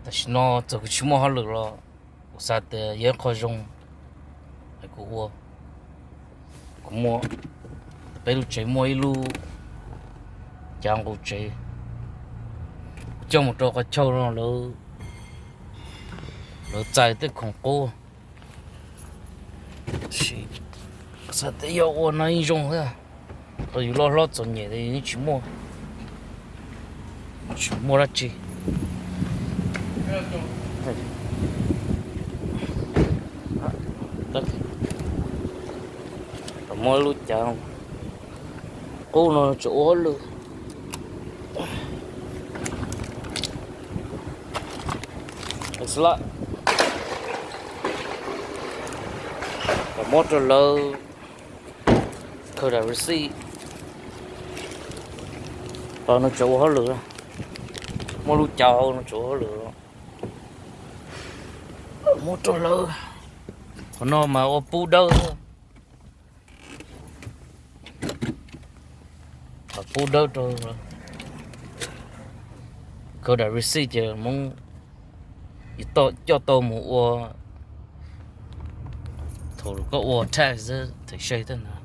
Tam sim no txawm kuv tsis muaj hauj lwm los kuv xav tias yog ib qho zoo es kuv ua. Kuv muaj, peb lub tsev muaj ib lub cav nqus tsev, kuv coj mus rau qhov chaw no lawv txais tej khoom qub. Xav tias yog ua no yeej zoo thiab, rau yus loj hlob txom nyem yus yeej tsis muaj, tsis muaj dab tsi. Muaj lub cav qub no tseem ua hauj lwm. Muab rau lawv khaws daim receipt. Tos no tseem ua hauj lwm, muaj lub cav hauv no tseem ua hauj lwm. Muab rau lawv, qhov no mas ua pub dawb. Pub dawb rau, khaws daim receipt ces Hmoob coj tau mus ua, thaum koj ua tax, them se tej no.